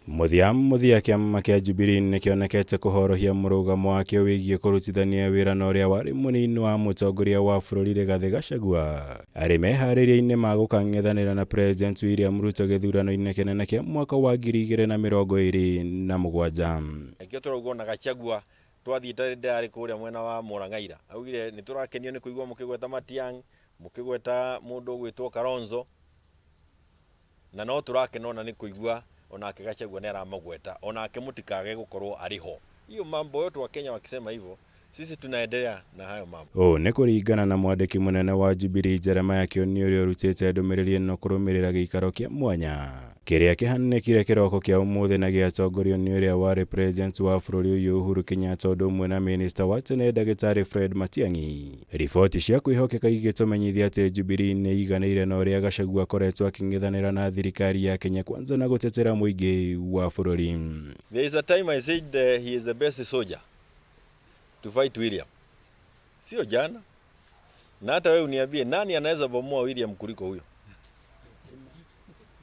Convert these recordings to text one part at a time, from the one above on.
Mũthia mũthia kĩama kĩa Jubilee nĩkĩonekete kũhorohia mũrũgamo wakĩo wĩgiĩ kũrutithania wĩra na ũrĩa warĩ mũnini wa mũtongoria wa bũrũri Rigathĩ Gachagua arĩ meharĩria-inĩ ma gũkang'ethanĩra na President William Ruto gĩthurano-inĩ kĩnene kĩa mwaka wa 2027. Nĩkĩo tũrauga ona Gachagua twathiĩ ta ndĩrarĩ kũrĩa mwena wa Murang'a ira, augire nĩ tũrakenio nĩ kũigua mũkĩgweta Matiang'i, mũkĩgweta mũndũ ũgwĩtwo Kalonzo, na no tũrakena ona nĩ kũigua onake Gachagua nĩ aramagweta, onake mũtikage gũkorwo arĩ ho. Hiyo mambo yote Wakenya wakisema hivyo, sisi tunaendelea na hayo mambo. Ũũ nĩ kũringana na mwandĩki mũnene wa Jubilee Jeremiah Kioni ũrĩa ũrutĩte ndũmĩrĩri ĩno kũrũmĩrĩra gĩikaro kĩa mwanya kĩrĩa kĩhanĩkire kĩroko kĩa ũmũthĩ na gĩatongorio nĩ ũrĩa warĩ president wa bũrũri ũyũ Uhuru Kenyatta ũndũ ũmwe na minista wa tene ndagĩtarĩ Fred Matiang'i. Riboti cia kwĩhokeka igĩtũmenyithia atĩ Jubilee nĩ ĩiganĩire na ũrĩa Gachagua akoretwo akĩng'ethanĩra na thirikari ya Kenya Kwanza na gũtetera mũingĩ wa bũrũri. There is a time I said he is the best soldier to fight William. Sio jana. Na hata wewe uniambie nani anaweza bomoa William kuliko huyo?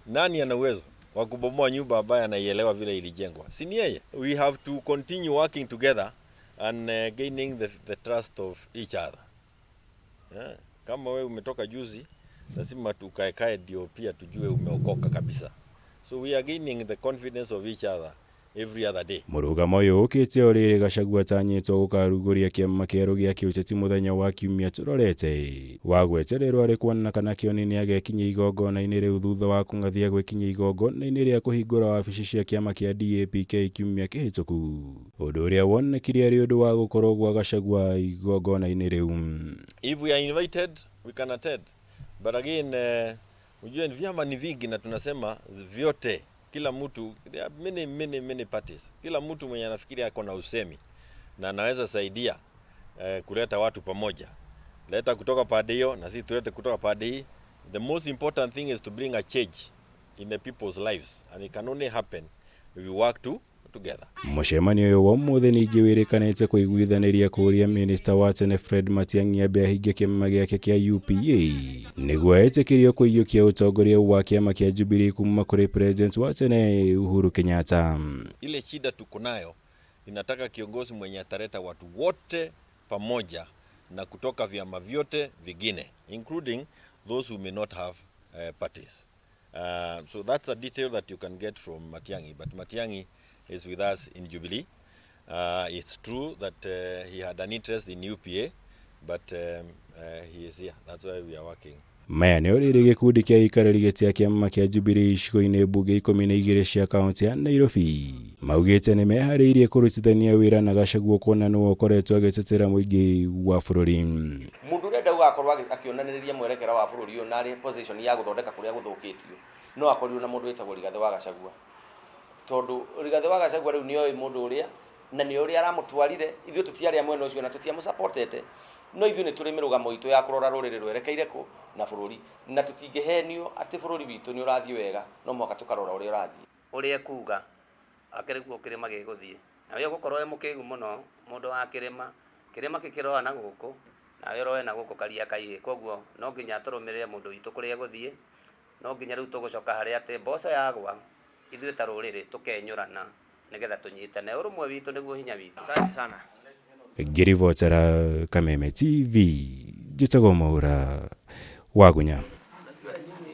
Nani ana uwezo wa kubomoa nyumba ambaye anaielewa vile ilijengwa? Si ni yeye? We have to continue working together and gaining the trust of each other. Yeah. Kama wewe umetoka juzi, lazima tukaekae ndio pia tujue umeokoka kabisa. So we are gaining the confidence of each other every other day. Mũrũgamo ũyũ ũkĩte o rĩrĩ Gachagua atanyĩtwo gũkarugũria kĩama kĩerũ gĩa kĩũteti mũthenya wa kiumia tũrorete wa gwetererwo arĩ kuona kana Kĩoni nĩ agekinyia igongona-inĩ rĩu thutha wa kũng'athia gwĩkinyia igongona-inĩ rĩa kũhingũra wabici cia kĩama kĩa DAP-K kiumia kĩhĩtũku, ũndũ ũrĩa wonekire arĩ ũndũ wa gũkorwo gwa Gachagua igongona-inĩ rĩu. If we are invited, we can attend. But again, ujue vyama ni vingi na tunasema vyote, kila mtu, there are many, many, many parties. Kila mtu mwenye anafikiri ako na usemi na anaweza saidia kuleta watu pamoja. Leta kutoka pande hiyo na sisi tulete kutoka pande hii. The most important thing is to bring a change in the people's lives, and it can only happen if we work together. Mũcemanio ũyũ wa ũmũthĩ ningĩ wĩrĩkanĩte kũiguithanĩria kũũria minista wa tene Fred Matiang'i ambe ahingie kĩama gĩake kĩa UPA nĩguo etĩkĩrio kũiyũkia ũtongoria wa kĩama kĩa Jubilee kuma kũrĩ president wa tene Uhuru Kenyatta. Ile shida tuko nayo inataka kiongozi mwenye ataleta watu wote pamoja na kutoka vyama vyote vingine, including those who may not have parties. So that's a detail that you can get from Matiang'i, but Matiang'i is with us in Jubilee. It's true that he had an interest in UPA, but he is here. That's why we are working. Maya nĩ rĩrĩ gĩkundi kĩa aikarĩri gĩtĩ kĩa kĩama kĩa Jubilee icigo-inĩ mbunge 12 cia kaunti ya Nairobi maugĩte nĩ meharĩirie kũrutithania wĩra na Gachagua kuona nĩwe ũkoretwo agĩtetera mũingĩ wa bũrũri. Mũndũ ũrenda gũgakorwo akĩonanĩrĩria mwerekera wa bũrũri ũyũ na arĩ position ya gũthondeka kũrĩa gũthũkĩtio no akorirwo na mũndũ wĩtagwo Rigathĩ wa Gachagua, tondũ Rigathĩ wa Gachagua rĩu nĩoĩ mũndũ ũrĩa na nĩ ũrĩa aramũtwarire. Ithuĩ tũtiarĩ a mwena ũcio na tũtiamũsupportete, no ithuĩ nĩ tũrĩ mĩrũgamo itũ ya kũrora rũrĩrĩ rwerekeire kũ na bũrũri, na tũtingĩhenio atĩ bũrũri witũ nĩ ũrathiĩ wega, no mũhaka tũkarora ũrĩa ũrathiĩ. Ũrĩa ekuga akĩrĩ kuo kĩrĩma gĩgũthiĩ na we ũgũkorwo wĩ mũkĩgu mũno mũndũ wa kĩrĩma kĩrĩma gĩkĩroa na gũkũ nawe ũroe na gũkũ karia kaihĩ, koguo no nginya tũrũmĩrĩre mũndũ witũ kũrĩa egũthiĩ. No nginya rĩu tũgũcoka harĩa atĩ mboco yagwa ithuĩ ta rũrĩrĩ tũkenyũrana nĩgetha tũnyitane, ũrũmwe witũ nĩguo hinya witũ. Asante sana. Ngĩribotera Kameme TV, njĩtagwo Mwaura Wagunya.